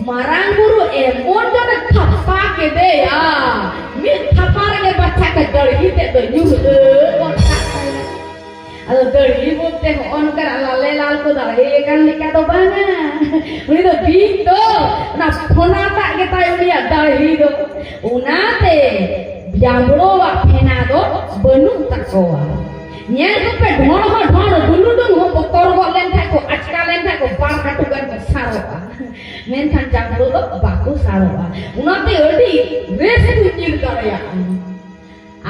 ᱢᱟᱨᱟᱝ ᱵᱩᱨᱩ ᱮᱢᱚᱱ ᱡᱳᱨᱮ ᱛᱷᱟᱯᱟ ᱠᱮᱫᱮᱭᱟ, ᱢᱤᱫ ᱛᱷᱟᱯᱟ ᱨᱮᱜᱮ ᱵᱟᱪᱷᱟ ᱠᱚ ᱫᱟᱹᱲᱦᱤ ᱛᱮᱫ ᱫᱚ ᱧᱩᱨᱦᱟᱹ ᱜᱚᱫ ᱠᱟᱜ ᱛᱟᱭᱟ᱾ ᱟᱫᱚ ᱫᱟᱹᱲᱦᱤ ᱵᱚᱞᱛᱮ ᱦᱚᱸᱜᱼᱚ ᱱᱚᱝᱠᱟᱱᱟᱜ ᱞᱟᱞᱮ ᱞᱟᱞ ᱠᱚ ᱫᱟᱲᱦᱤ ᱟᱠᱟᱱ ᱞᱮᱠᱟ ᱫᱚ ᱵᱟᱝᱟ᱾ ᱩᱱᱤ ᱫᱚ ᱵᱤᱧ ᱫᱚ ᱚᱱᱟ ᱯᱷᱚᱱᱟ ᱴᱟᱜ ᱜᱮᱛᱟᱭ ᱩᱱᱤᱭᱟᱜ ᱫᱟᱲᱦᱤ ᱫᱚ᱾ ᱚᱱᱟᱛᱮ ᱡᱟᱢᱵᱽᱲᱳᱣᱟᱜ ᱯᱷᱮᱱᱟ ᱫᱚ ᱵᱟᱹᱱᱩᱜ ᱛᱟᱠᱚᱣᱟ᱾ ᱧᱮᱞ ᱠᱚᱯᱮ, ᱰᱷᱚᱸᱲ ᱦᱚᱸ ᱰᱷᱚᱸᱲ, ᱰᱩᱞᱩᱰᱩᱝ ᱦᱚᱸ ᱵᱚᱛᱚᱨ ᱜᱚᱫ ᱞᱮᱱᱠᱷᱟᱡ ᱠᱚ, ᱟᱪᱠᱟ ᱞᱮᱱᱠᱷᱟᱡ ᱠᱚ, ᱵᱟᱨ ᱠᱟᱹᱴᱩᱵ ᱜᱟᱱ ᱠᱚ ᱥᱟᱨᱚᱜᱼᱟ᱾ ᱢᱮᱱᱠᱷᱟᱱ ᱡᱟᱢᱵᱽᱲᱳ ᱫᱚ ᱵᱟᱠᱚ ᱥᱟᱨᱚᱜᱼᱟ᱾ ᱚᱱᱟᱛᱮ ᱟᱹᱰᱤ ᱵᱮᱥ ᱠᱚ ᱧᱤᱨ ᱫᱟᱲᱮᱭᱟᱜᱼᱟ᱾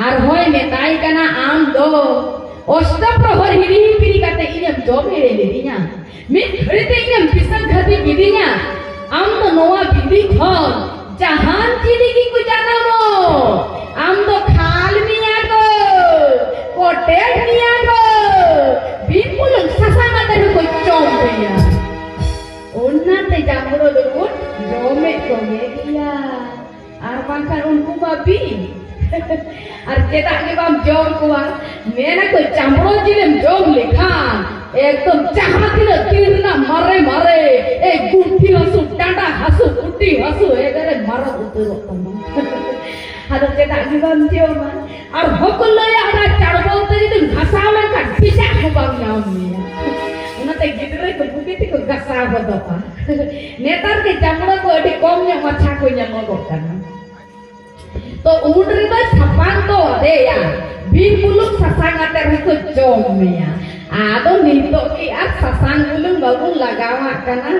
ᱟᱨᱦᱚᱸᱭ ᱢᱮᱛᱟᱭ ᱠᱟᱱᱟ, ᱟᱢ ᱫᱚ ᱚᱥᱴᱚᱯᱨᱚᱦᱚᱨ ᱦᱤᱨᱤ ᱦᱤᱯᱤᱨᱤ ᱠᱟᱛᱮ ᱤᱧᱮᱢ ᱡᱚᱢ ᱮᱲᱮ ᱞᱤᱫᱤᱧᱟ᱾ ᱢᱤᱫ ᱜᱷᱟᱹᱲᱤ ᱛᱮ ᱤᱧᱮᱢ ᱵᱤᱥᱟᱹ ᱜᱷᱟᱹᱫᱤ ᱠᱤᱫᱤᱧᱟ᱾ ᱟᱢ ᱫᱚ ᱱᱚᱣᱟ ᱵᱤᱞᱤ ᱠᱷᱚᱱ ᱡᱟᱦᱟᱱ ᱪᱤᱞᱤ ᱜᱮᱠᱚ ᱡᱟᱱᱟᱢᱚᱜ, ᱟᱢ ᱫᱚ ᱠᱷᱟᱞ ᱢᱮᱭᱟ ᱠᱚ, ᱠᱚᱴᱮᱡ ᱢᱮᱭᱟ ᱠᱚ, ᱵᱤᱱ ᱵᱩᱞᱩᱝ ᱥᱟᱥᱟᱝ ᱟᱛᱮ ᱦᱚᱸᱠᱚ ᱡᱚᱢ ᱢᱮᱭᱟ᱾ ᱚᱱᱟᱛᱮ ᱡᱟᱢᱵᱽᱲᱳ ᱫᱚᱵᱚᱱ ᱡᱚᱢᱮᱫ ᱠᱚᱜᱮ ᱜᱮᱭᱟ᱾ ᱟᱨ ᱵᱟᱝᱠᱷᱟᱱ ᱩᱱᱠᱩ ᱢᱟ ᱵᱤᱧ᱾ ᱟᱨ ᱪᱮᱫᱟᱜ ᱜᱮ ᱵᱟᱢ ᱡᱚᱢ ᱠᱚᱣᱟ? ᱢᱮᱱᱟ ᱠᱚ ᱡᱟᱢᱵᱽᱲᱳ ᱡᱤᱞᱮᱢ ᱡᱚᱢ ᱞᱮᱠᱷᱟᱱ ᱮᱠᱫᱚᱢ ᱡᱟᱦᱟᱸ ᱛᱤᱱᱟᱹᱜ ᱛᱤ ᱨᱮᱱᱟᱜ ᱢᱟᱨᱮ ᱢᱟᱨᱮ, ᱮ, ᱜᱩᱱᱴᱷᱤ ᱦᱟᱹᱥᱩ, ᱰᱟᱸᱰᱟ ᱦᱟᱹᱥᱩ, ᱜᱩᱴᱤ ᱦᱟᱹᱥᱩ ᱮᱠᱫᱚᱢ ᱢᱟᱨᱚᱜ ᱩᱛᱟᱹᱨᱚᱜ ᱛᱟᱢᱟ᱾ ᱟᱫᱚ ᱪᱮᱫᱟᱜ ᱜᱮ ᱵᱟᱢ ᱡᱚᱢᱟ? ᱟᱨ ᱦᱚᱸᱠᱚ ᱞᱟᱹᱭᱟ, ᱚᱱᱟ ᱪᱟᱲᱵᱚᱞ ᱛᱮ ᱡᱩᱫᱤᱢ ᱜᱷᱟᱥᱟᱣ ᱞᱮᱱᱠᱷᱟᱱ ᱵᱤᱥᱟᱜ ᱦᱚᱸ ᱵᱟᱢ ᱧᱟᱢ ᱢᱮᱭᱟ᱾ ᱚᱱᱟᱛᱮ ᱜᱤᱫᱽᱨᱟᱹ ᱠᱚ ᱵᱩᱜᱤ ᱛᱮᱠᱚ ᱜᱷᱟᱥᱟᱣ ᱜᱚᱫᱚᱜᱼᱟ᱾ ᱱᱮᱛᱟᱨ ᱜᱮ ᱡᱟᱢᱲᱳ ᱠᱚ ᱟᱹᱰᱤ ᱠᱚᱢ ᱧᱚᱜ ᱢᱟᱪᱷᱟ ᱠᱚ ᱧᱟᱢᱚᱜᱚᱜ ᱠᱟᱱᱟ᱾ ᱛᱚ ᱩᱱ ᱨᱮᱫᱚ ᱥᱟᱯᱟᱝ ᱫᱚ ᱟᱫᱮᱭᱟ, ᱵᱤᱱ ᱵᱩᱞᱩᱝ ᱥᱟᱥᱟᱝ ᱟᱛᱮ ᱨᱮᱦᱚᱸ ᱠᱚ ᱡᱚᱢ ᱢᱮᱭᱟ᱾ ᱟᱫᱚ ᱱᱤᱛᱚᱜ ᱠᱤ ᱟᱨ ᱥᱟᱥᱟᱝ ᱵᱩᱞᱩᱝ ᱵᱟᱵᱚᱱ ᱞᱟᱜᱟᱣᱟᱜ ᱠᱟᱱᱟ?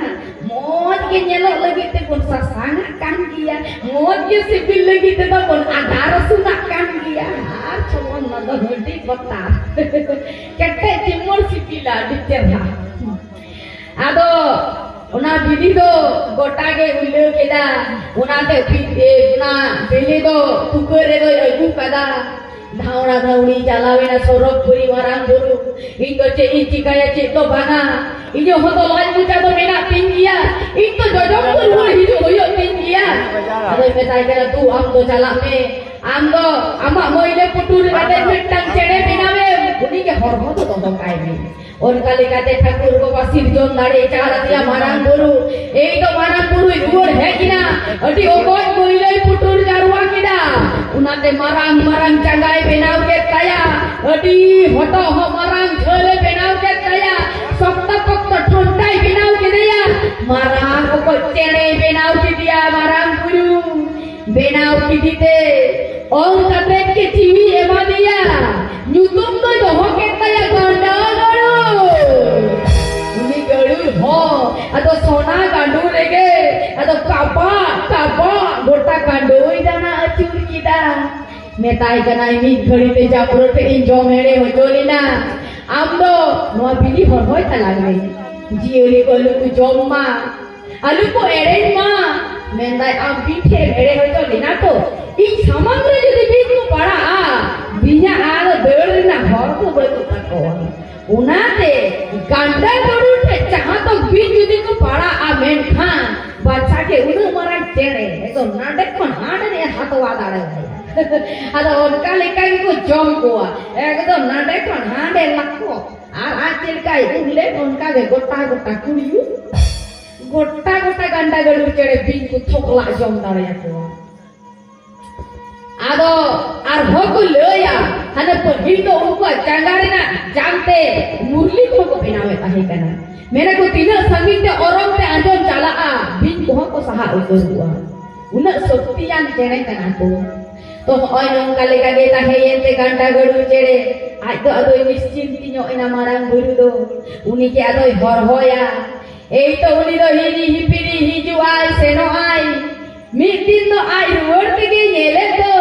ᱢᱚᱡᱽ ᱜᱮ ᱧᱮᱞᱚᱜ ᱞᱟᱹᱜᱤᱫ ᱛᱮᱵᱚᱱ ᱥᱟᱥᱟᱝᱟᱜ ᱠᱟᱱ ᱜᱮᱭᱟ, ᱢᱚᱡᱽ ᱜᱮ ᱥᱤᱵᱤᱞ ᱞᱟᱹᱜᱤᱫ ᱛᱮᱫᱚ ᱵᱚᱱ ᱟᱫᱟ ᱨᱟᱹᱥᱩᱱᱟᱜ ᱠᱟᱱ ᱜᱮᱭᱟ᱾ ᱟᱨ ᱪᱷᱚᱞᱚᱱ ᱚᱱᱟ ᱫᱚ ᱦᱟᱺᱰᱤ ᱵᱟᱛᱟ᱾ ᱠᱮᱴᱮᱡ ᱪᱤᱢᱚᱲ ᱥᱤᱵᱤᱞᱟ ᱟᱹᱰᱤ ᱪᱮᱨᱦᱟ᱾ ᱟᱫᱚ ᱚᱱᱟ ᱵᱤᱞᱤ ᱫᱚ ᱜᱚᱴᱟ ᱜᱮ ᱩᱞᱟᱹ ᱠᱮᱫᱟ᱾ ᱚᱱᱟᱛᱮ ᱵᱤ-, ᱮ, ᱚᱱᱟ ᱵᱤᱞᱤ ᱫᱚ ᱛᱩᱠᱟᱹ ᱨᱮᱫᱚᱭ ᱟᱹᱜᱩ ᱠᱟᱫᱟ᱾ ᱫᱷᱟᱣᱲᱟ ᱫᱷᱟᱣᱲᱤ ᱪᱟᱞᱟᱣᱮᱱᱟ ᱥᱚᱨᱚᱜᱽ ᱯᱩᱨᱤ ᱢᱟᱨᱟᱝ ᱵᱩᱨᱩ᱾ ᱤᱧ ᱫᱚ ᱪᱮᱫ ᱤᱧ ᱪᱤᱠᱟᱹᱭᱟ, ᱪᱮᱫ ᱫᱚ ᱵᱟᱝᱟ᱾ ᱤᱧᱟᱹᱜ ᱦᱚᱸ ᱫᱚ ᱞᱟᱡ ᱢᱚᱪᱟ ᱫᱚ ᱢᱮᱱᱟᱜ ᱛᱤᱧ ᱜᱮᱭᱟ᱾ ᱤᱧ ᱫᱚ ᱡᱚᱡᱚᱢ ᱠᱚ ᱨᱩᱣᱟᱹᱲ ᱦᱤᱡᱩᱜ ᱦᱩᱭᱩᱜ ᱛᱤᱧ ᱜᱮᱭᱟ᱾ ᱟᱫᱚᱭ ᱢᱮᱛᱟᱭ ᱠᱟᱱᱟ, "ᱫᱩ, ᱟᱢ ᱫᱚ ᱪᱟᱞᱟᱜ ᱢᱮ᱾ ᱟᱢ ᱫᱚ ᱟᱢᱟᱜ ᱢᱟᱹᱭᱞᱟᱹ ᱯᱩᱴᱩᱨ ᱠᱟᱛᱮ ᱢᱤᱫᱴᱟᱝ ᱪᱮᱬᱮ ᱵᱮᱱᱟᱣ ᱮᱢ᱾ ᱩᱱᱤ ᱜᱮ ᱦᱚᱨᱦᱚ ᱫᱚ ᱫᱚᱦᱚ ᱠᱟᱭ ᱢᱮ᱾" ᱚᱱᱠᱟ ᱞᱮᱠᱟᱛᱮ ᱴᱷᱟᱹᱠᱩᱨ ᱵᱟᱵᱟ ᱥᱤᱨᱡᱚᱱ ᱫᱟᱲᱮ ᱪᱟᱞ ᱟᱫᱮᱭᱟ ᱢᱟᱨᱟᱝ ᱵᱩᱨᱩ᱾ ᱮᱭ ᱫᱚ ᱢᱟᱨᱟᱝ ᱵᱩᱨᱩᱭ ᱨᱩᱣᱟᱹᱲ ᱦᱮᱡ ᱮᱱᱟ, ᱟᱹᱰᱤ ᱚᱠᱚᱡ ᱢᱟᱹᱭᱞᱟᱹᱭ ᱯᱩᱴᱩᱨ ᱡᱟᱨᱣᱟ ᱠᱮᱫᱟ᱾ ᱚᱱᱟᱛᱮ ᱢᱟᱨᱟᱝ ᱢᱟᱨᱟᱝ ᱡᱟᱸᱜᱟᱭ ᱵᱮᱱᱟᱣ ᱠᱮᱫ ᱛᱟᱭᱟ, ᱟᱹᱰᱤ ᱦᱚᱴᱚᱜ ᱦᱚᱸ ᱢᱟᱨᱟᱝ ᱡᱷᱟᱹᱞᱮ ᱵᱮᱱᱟᱣ ᱠᱮᱫ ᱛᱟᱭᱟ, ᱥᱚᱠᱛᱚ ᱯᱚᱠᱛᱚ ᱴᱷᱚᱱᱴᱟᱭ ᱵᱮᱱᱟᱣ ᱠᱮᱫᱮᱭᱟ, ᱢᱟᱨᱟᱝ ᱚᱠᱚᱡ ᱪᱮᱬᱮᱭ ᱵᱮᱱᱟᱣ ᱠᱮᱫᱮᱭᱟ ᱢᱟᱨᱟᱝ ᱵᱩᱨᱩ᱾ ᱵᱮᱱᱟᱣ ᱠᱮᱫᱮᱛᱮ ᱚᱞ ᱠᱟᱛᱮ ᱜᱮ ᱡᱤᱣᱤ ᱮᱢᱟᱫᱮᱭᱟ᱾ ᱧᱩᱛᱩᱢ ᱫᱚᱭ ᱫᱚᱦᱚ ᱠᱮᱫ ᱛᱟᱭᱟ ᱜᱟᱸᱰᱟ ᱜᱟᱹᱲᱩ᱾ ᱩᱱᱤ ᱜᱟᱹᱲᱩ ᱦᱚᱸ ᱟᱫᱚ ᱥᱚᱱᱟ ᱜᱟᱸᱰᱩ ᱨᱮᱜᱮ ᱟᱫᱚ ᱠᱟᱵᱟᱜ ᱠᱟᱵᱟᱜ ᱜᱚᱴᱟ ᱜᱟᱸᱰᱳᱭ ᱫᱟᱬᱟ ᱟᱹᱪᱩᱨ ᱠᱮᱫᱟ᱾ ᱢᱮᱛᱟᱭ ᱠᱟᱱᱟᱭ, ᱢᱤᱫ ᱜᱷᱟᱹᱲᱤ ᱛᱮ ᱡᱟᱵᱽᱨᱚ ᱴᱷᱮᱡ ᱤᱧ ᱡᱚᱢ ᱮᱲᱮ ᱦᱚᱪᱚ ᱞᱮᱱᱟ᱾ ᱟᱢ ᱫᱚ ᱱᱚᱣᱟ ᱵᱤᱞᱤ ᱦᱚᱨᱦᱚᱭ ᱛᱟᱞᱟᱝ ᱢᱮ᱾ ᱡᱤᱭᱟᱹᱞᱤ ᱠᱚ ᱟᱞᱚ ᱠᱚ ᱡᱚᱢ ᱢᱟ, ᱟᱞᱚ ᱠᱚ ᱮᱲᱮᱧ ᱢᱟ᱾ ᱢᱮᱱᱫᱟᱭ, ᱟᱢ ᱵᱤᱧ ᱴᱷᱮᱡ ᱮᱢ ᱮᱲᱮ ᱦᱚᱪᱚ ᱞᱮᱱᱟ ᱛᱚ? ᱤᱧ ᱥᱟᱢᱟᱝ ᱨᱮ ᱡᱩᱫᱤ ᱵᱤᱧ ᱠᱚ ᱯᱟᱲᱟᱜᱼᱟ, ᱵᱤᱧᱟᱜ ᱟᱨ ᱫᱟᱹᱲ ᱨᱮᱱᱟᱜ ᱦᱚᱨ ᱫᱚ ᱵᱟᱹᱱᱩᱜ ᱛᱟᱠᱚᱣᱟ᱾ ᱚᱱᱟᱛᱮ ᱜᱟᱱᱰᱟ ᱜᱟᱹᱲᱩ ᱴᱷᱮᱡ ᱡᱟᱦᱟᱸ ᱫᱚ ᱵᱤᱧ ᱡᱩᱫᱤ ᱠᱚ ᱯᱟᱲᱟᱜᱼᱟ, ᱢᱮᱱᱠᱷᱟᱱ ᱵᱟᱪᱷᱟ ᱜᱮ ᱩᱱᱟᱹᱜ ᱢᱟᱨᱟᱝ ᱪᱮᱬᱮ ᱮᱠᱫᱚᱢ ᱱᱟᱰᱮ ᱠᱷᱚᱱ ᱦᱟᱸᱰᱮ ᱮ ᱦᱟᱛᱣᱟ ᱫᱟᱲᱮᱭᱟᱭᱟ᱾ ᱟᱫᱚ ᱚᱱᱠᱟ ᱞᱮᱠᱟ ᱜᱮᱠᱚ ᱡᱚᱢ ᱠᱚᱣᱟ, ᱮᱠᱫᱚᱢ ᱱᱟᱰᱮ ᱠᱷᱚᱱ ᱦᱟᱸᱰᱮ ᱞᱟᱠᱚ᱾ ᱟᱨ ᱟᱡ ᱪᱮᱫ ᱞᱮᱠᱟᱭ ᱩᱵ ᱞᱮᱫ, ᱚᱱᱠᱟ ᱜᱮ ᱜᱚᱴᱟ ᱜᱚᱴᱟ ᱠᱩᱲᱤᱭᱩ, ᱜᱚᱴᱟ ᱜᱚᱴᱟ ᱜᱟᱱᱰᱟ ᱜᱟᱹᱲᱩ ᱪᱮᱬᱮ ᱵᱤᱧ ᱠᱚ ᱛᱷᱚᱠᱞᱟ ᱡᱚᱢ ᱫᱟᱲᱮᱭᱟᱠᱚᱣᱟ᱾ ᱟᱫᱚ ᱟᱨᱦᱚᱸ ᱠᱚ ᱞᱟᱹᱭᱟ, ᱦᱟᱱᱮ ᱯᱟᱹᱦᱤᱞ ᱫᱚ ᱩᱱᱠᱩᱣᱟᱜ ᱡᱟᱸᱜᱟ ᱨᱮᱱᱟᱜ ᱡᱟᱝ ᱛᱮ ᱢᱩᱨᱞᱤ ᱠᱚᱦᱚᱸ ᱠᱚ ᱵᱮᱱᱟᱣᱮᱫ ᱛᱟᱦᱮᱸ ᱠᱟᱱᱟ᱾ ᱢᱮᱱᱟ ᱠᱚ, ᱛᱤᱱᱟᱹᱜ ᱥᱟᱺᱜᱤᱧ ᱛᱮ ᱚᱨᱚᱝ ᱛᱮ ᱟᱸᱡᱚᱢ ᱪᱟᱞᱟᱜᱼᱟ, ᱵᱤᱧ ᱠᱚᱦᱚᱸ ᱠᱚ ᱥᱟᱦᱟ ᱩᱛᱟᱹᱨᱚᱜᱼᱟ᱾ ᱩᱱᱟᱹᱜ ᱥᱚᱠᱛᱤᱭᱟᱱ ᱪᱮᱬᱮ ᱠᱟᱱᱟ ᱠᱚ᱾ ᱛᱚ ᱦᱚᱸᱜᱼᱚᱭ ᱱᱚᱝᱠᱟ ᱞᱮᱠᱟ ᱜᱮ ᱛᱟᱦᱮᱸᱭᱮᱱ ᱛᱮ ᱜᱟᱱᱰᱟ ᱜᱟᱹᱲᱩ ᱪᱮᱬᱮ ᱟᱡ ᱫᱚ ᱟᱫᱚᱭ ᱱᱤᱥᱪᱤᱱᱛᱤ ᱧᱚᱜ ᱮᱱᱟ ᱢᱟᱨᱟᱝ ᱵᱩᱨᱩ ᱫᱚ᱾ ᱩᱱᱤ ᱜᱮ ᱟᱫᱚᱭ ᱦᱚᱨᱦᱚᱭᱟ, ᱮᱭ ᱛᱚ ᱩᱱᱤ ᱫᱚ ᱦᱤᱨᱤ ᱦᱤᱯᱤᱨᱤ ᱦᱤᱡᱩᱜᱼᱟᱭ ᱥᱮᱱᱚᱜᱼᱟᱭ᱾ ᱢᱤᱫ ᱫᱤᱱ ᱫᱚ ᱟᱡ ᱨᱩᱣᱟᱹᱲ ᱛᱮᱜᱮ ᱧᱮᱞᱮᱫ ᱫᱚ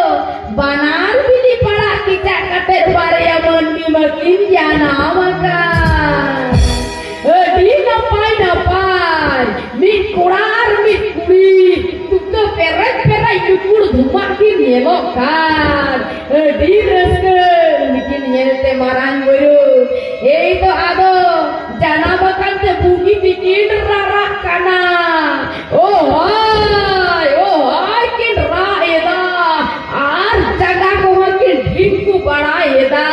ᱵᱟᱱᱟᱨ ᱵᱤᱞᱤ ᱯᱟᱲᱟᱜ ᱠᱮᱪᱟᱜ ᱠᱟᱛᱮ ᱵᱟᱨᱭᱟ ᱢᱟᱹᱱᱢᱤ ᱢᱟᱹᱠᱤᱱ ᱡᱟᱱᱟᱢ ᱟᱠᱟᱱ᱾ ᱟᱹᱰᱤ ᱱᱟᱯᱟᱭ ᱱᱟᱯᱟᱭ, ᱢᱤᱫ ᱠᱚᱲᱟ ᱟᱨ ᱢᱤᱫ ᱠᱩᱲᱤ, ᱛᱩᱠᱟᱹ ᱯᱮᱨᱮᱡ ᱯᱮᱨᱮᱡ ᱞᱩᱠᱩᱲ ᱫᱷᱩᱢᱟᱜ ᱠᱤᱱ ᱧᱮᱞᱚᱜ ᱠᱟᱱ᱾ ᱟᱹᱰᱤ ᱨᱟᱹᱥᱠᱟᱹ ᱩᱱᱠᱤᱱ ᱧᱮᱞᱛᱮ ᱢᱟᱨᱟᱝ ᱵᱩᱨᱩ᱾ ᱮᱭ ᱫᱚ ᱟᱫᱚ ᱡᱟᱱᱟᱢ ᱟᱠᱟᱱ ᱛᱮ ᱵᱩᱜᱤ ᱛᱮᱠᱤᱱ ᱨᱟᱨᱟᱜ ᱠᱟᱱᱟ᱾ ᱳ ᱦᱟᱭ, ᱳ ᱦᱟᱭ ᱠᱤᱱ ᱨᱟᱜ ᱮᱫᱟ᱾ ᱟᱨ ᱡᱟᱸᱜᱟ ᱠᱚᱦᱚᱸ ᱠᱤᱱ ᱰᱷᱤᱝᱠᱩ ᱵᱟᱲᱟᱭᱮᱫᱟ᱾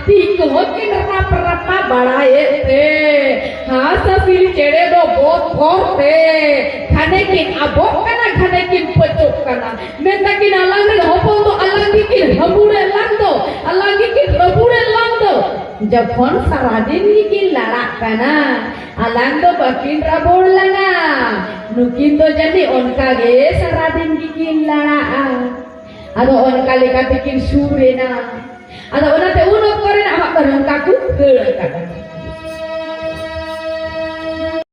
ᱛᱤ ᱠᱚᱦᱚᱸ ᱠᱤᱱ ᱨᱟᱯ ᱨᱟᱯᱟ ᱵᱟᱲᱟᱭᱮᱫ ᱛᱮ ᱦᱟᱸᱥ ᱦᱟᱸᱥᱤᱞ ᱪᱮᱬᱮ ᱫᱚ ᱵᱚᱛᱚᱨ ᱛᱮ ᱜᱷᱟᱱᱮ ᱠᱤᱱ ᱟᱵᱚᱜ ᱠᱟᱱᱟ, ᱜᱷᱟᱱᱮ ᱠᱤᱱ ᱯᱟᱹᱪᱚᱜ ᱠᱟᱱᱟ᱾ ᱢᱮᱱᱫᱟ ᱠᱤᱱ, ᱟᱞᱟᱝ ᱨᱮᱱ ᱦᱚᱯᱚᱱ ᱫᱚ ᱟᱞᱟᱝ ᱜᱮᱠᱤᱱ ᱦᱟᱹᱢᱩᱲᱮᱫ ᱞᱟᱝ ᱫᱚ, ᱟᱞᱟᱝ ᱜᱮᱠᱤᱱ ᱦᱟᱹᱢᱩᱲᱮᱫ ᱞᱟᱝ ᱫᱚ᱾ ᱡᱚᱠᱷᱚᱱ ᱥᱟᱨᱟᱫᱤᱱ ᱜᱮᱠᱤᱱ ᱞᱟᱲᱟᱜ ᱠᱟᱱᱟ, ᱟᱞᱟᱝ ᱫᱚ ᱵᱟᱹᱠᱤᱱ ᱨᱟᱵᱚᱲ ᱞᱟᱝᱟ᱾ ᱱᱩᱠᱤᱱ ᱫᱚ ᱡᱟᱹᱱᱤᱡ ᱚᱱᱠᱟ ᱜᱮ ᱥᱟᱨᱟᱫᱤᱱ ᱜᱮᱠᱤᱱ ᱞᱟᱲᱟᱜᱼᱟ᱾ ᱟᱫᱚ ᱚᱱᱠᱟ ᱞᱮᱠᱟ ᱛᱮᱠᱤᱱ ᱥᱩᱨ ᱮᱱᱟ᱾ ᱟᱫᱚ ᱚᱱᱟᱛᱮ ᱩᱱ ᱚᱠᱛᱚ ᱨᱮᱱᱟᱜ ᱦᱚᱲ ᱫᱚ ᱱᱚᱝᱠᱟ ᱠᱚ ᱫᱟᱹᱲ ᱟᱠᱟᱫᱟ᱾